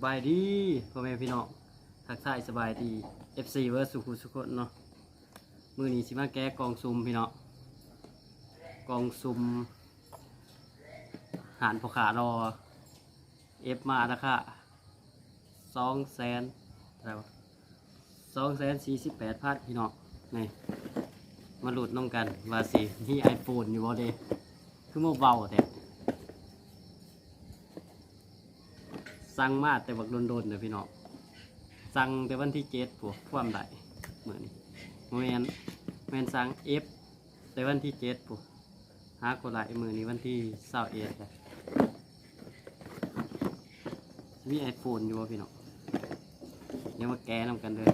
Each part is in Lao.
ສະບາຍດີພໍ່ແມ່ພີ່ນ້ອງ ທັກທາຍສະບາຍດີ ເອັຟຊີ ເບິດສູ່ຜູ້ສູ່ຄົນເນາະ. ມື້ນີ້ຊິມາແກະກ່ອງສຸ່ມພີ່ນ້ອງ ກ່ອງສຸ່ມຮ້ານພໍ່ຄ້າຫຼໍ່ ເອັຟມາລາຄາສອງແສນ ເທົ່າໃດວະ ສອງແສນສີ່ສິບແປດພັນ ພີ່ນ້ອງ. ນີ້ ມາລຸ້ນນຳກັນວ່າຊິມີ iPhone ຢູ່ບໍ່ເດ ຄືມາເວົ້າແທ້. ສັ່ງມາແຕ່ບັກດົນໆ ເດີພີ່ນ້ອງ ສັ່ງແຕ່ວັນທີເຈັດພຸ້ນ ຄວາມໄດ້ມື້ນີ້ ບໍ່ແມ່ນ ແມ່ນສັ່ງເອັຟແຕ່ວັນທີເຈັດພຸ້ນ ຫາກໍໄດ້ ມື້ນີ້ວັນທີຊາວເອັດແລ້ວ. ມີ iPhone ຢູ່ບໍ່ພີ່ນ້ອງ ດຽວມາແກະນຳກັນເດີ. ນີ້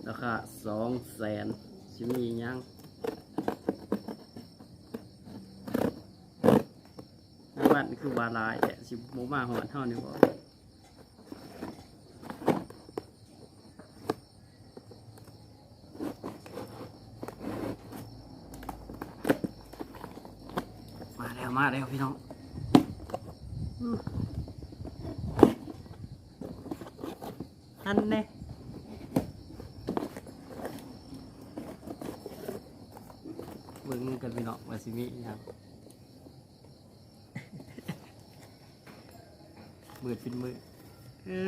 ລາຄາສອງແສນ ຊິມີຫຍັງ? ໃນບ້ານຄືວ່າຫຼາຍແທ້ ຊິບໍ່ມາຮອດເຮົານີ້ບໍ່? ມາແລ້ວ ມາແລ້ວພີ່ນ້ອງ ຫັ້ນແນ່ ເບິ່ງນຳກັນພີ່ນ້ອງ ວ່າຊິມີອີ່ຫຍັງ. ມືດເປັນມືດ ເອີ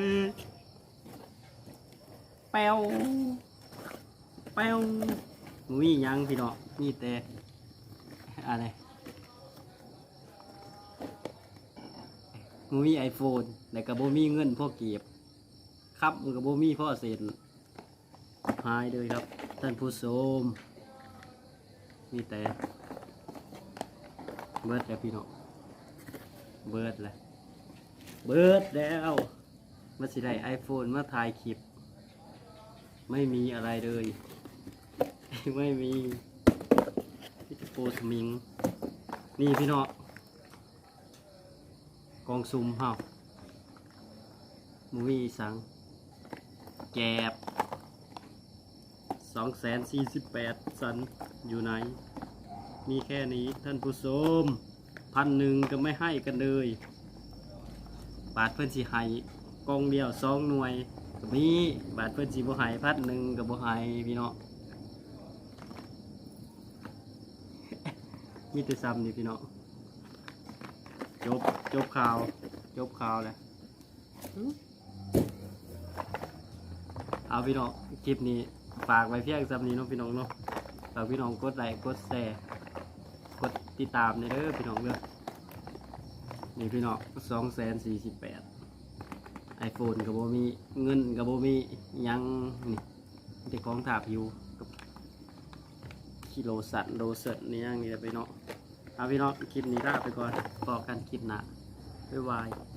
ແປ້ວ ແປ້ວ ບໍ່ມີຫຍັງພີ່ນ້ອງ ມີແຕ່ ອັນນີ້ ບໍ່ມີ iPhone ແລ້ວກໍບໍ່ມີເງິນພໍເກັບ ຄຳກໍບໍ່ມີພໍເຊັນ. ຫາຍເລີຍຄັບທ່ານຜູ້ຊົມ ມີແຕ່ ເບິດແລ້ວພີ່ນ້ອງ ເບິດແລ້ວ ເບິດແລ້ວ ມັນຊິໄດ້ iPhone ມາຖ່າຍຄລິບ ໄມ່ມີອະໄລເລີຍ ໄມ່ມີ ມີແຕ່ໂປສະມິງ. ນີ້ພີ່ນ້ອງ ກ່ອງສຸ່ມເຮົາ ບໍ່ມີອີ່ຫຍັງ ແຈບ ສອງແສນສີ່ສິບແປດຊັ້ນຢູ່ໃນ ມີແຄ່ນີ້ທ່ານຜູ້ຊົມ ພັນໜຶ່ງກໍໄມ່ໃຫ້ກັນເລີຍ ບາດເພິ່ນຊິໃຫ້ກ່ອງດຽວສອງໜ່ວຍກໍມີ ບາດເພິ່ນຊິບໍ່ໃຫ້ພັນໜຶ່ງກໍບໍ່ໃຫ້ພີ່ນ້ອງ. ມີແຕ່ຊ່ຳນີ້ພີ່ນ້ອງ ຈົບ ຈົບຂ່າວ ຈົບຂ່າວແລ້ວ. ເອົາພີ່ນ້ອງ ຄລິບນີ້ຝາກໄວ້ພຽງຊ່ຳນີ້ເນາະພີ່ນ້ອງເນາະ ຝາກພີ່ນ້ອງກົດໄລ ກົດແຊ ກົດຕິດຕາມແດ່ເດີພີ່ນ້ອງເດີ. ນີ້ພີ່ນ້ອງ ສອງແສນສີ່ສິບແປດ iPhone ກໍບໍ່ມີ ເງິນກໍບໍ່ມີ ຫຍັງນີ້ ມີແຕ່ຂອງທາບຫິວກັບ ໂລຊັນ ໂລເຊິນ ອີ່ຫຍັງນີ້ແຫຼະພີ່ນ້ອງ. ເອົາພີ່ນ້ອງ ຄລິບນີ້ລາໄປກ່ອນ ພໍ້ກັນຄລິບໜ້າ ບາຍບາຍ.